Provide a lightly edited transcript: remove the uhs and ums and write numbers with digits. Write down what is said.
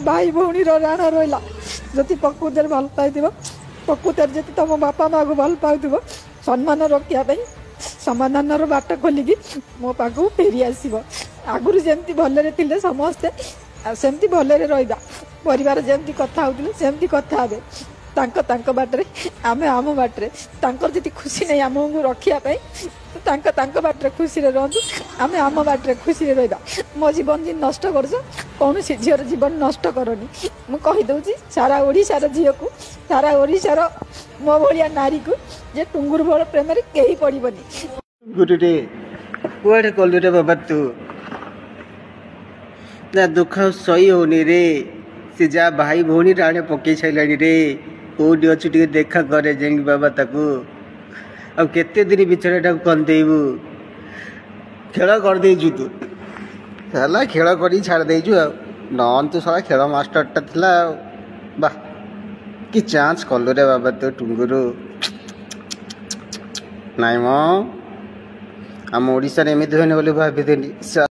ଭାଇ ଭଉଣୀର ରାଣ ରହିଲା। ଯଦି ପ୍ରକୃତରେ ଭଲ ପାଇଥିବ, ପ୍ରକୃତରେ ଯଦି ତମ ବାପା ମାଆକୁ ଭଲ ପାଉଥିବ, ସମ୍ମାନ ରଖିବା ପାଇଁ ସମାଧାନର ବାଟ ଖୋଲିକି ମୋ ପାଖକୁ ଫେରି ଆସିବ। ଆଗରୁ ଯେମିତି ଭଲରେ ଥିଲେ ସମସ୍ତେ, ଆଉ ସେମିତି ଭଲରେ ରହିବା। ପରିବାର ଯେମିତି କଥା ହଉଥିଲେ ସେମିତି କଥା ହେବେ। ତାଙ୍କ ତାଙ୍କ ବାଟରେ, ଆମେ ଆମ ବାଟରେ। ତାଙ୍କର ଯଦି ଖୁସି ନାହିଁ ଆମକୁ ରଖିବା ପାଇଁ, ତାଙ୍କ ତାଙ୍କ ବାଟରେ ଖୁସିରେ ରୁହନ୍ତୁ, ଆମେ ଆମ ବାଟରେ ଖୁସିରେ ରହିବା। ମୋ ଜୀବନ ଯଦି ନଷ୍ଟ କରୁଛ, କୌଣସି ଝିଅର ଜୀବନ ନଷ୍ଟ କରନି। ମୁଁ କହିଦେଉଛି ସାରା ଓଡ଼ିଶାର ଝିଅକୁ, ସାରା ଓଡ଼ିଶାର ମୋ ଭଳିଆ ନାରୀକୁ, ଯେ ଟୁଙ୍ଗୁରୁ ଭଳ ପ୍ରେମରେ କେହି ପଡ଼ିବନି। ଗୁରୁରେ, କୁଆଡ଼େ ଗଲୁ ରେ ବାବା ତୁ? ନା ଦୁଃଖ ସହି ହଉନି ରେ। ସେ ଯାହା ଭାଇ ଭଉଣୀ ରାଣେ ପକେଇ ସାରିଲାଣି ରେ। କୋଉଠି ଅଛୁ, ଟିକେ ଦେଖା କରେ ଯାଇକି ବାବା ତାକୁ। ଆଉ କେତେ ଦିନ ବିଚରାଟାକୁ କନ୍ଦେଇବୁ? ଖେଳ କରିଦେଇଛୁ ତୁ, ହେଲା ଖେଳ କରିକି ଛାଡ଼ି ଦେଇଛୁ। ଆଉ ନହେଲେ ତୁ ଶଳା ଖେଳ ମାଷ୍ଟରଟା ଥିଲା। ଆଉ ବାଃ, କି ଚାନ୍ସ କଲୁ ରେ ବାବା ତୁ ଟୁଙ୍ଗୁରୁ। ନାଇଁ ମ, ଆମ ଓଡ଼ିଶାରେ ଏମିତି ହୁଏନି ବୋଲି ଭାବିଥିଲି।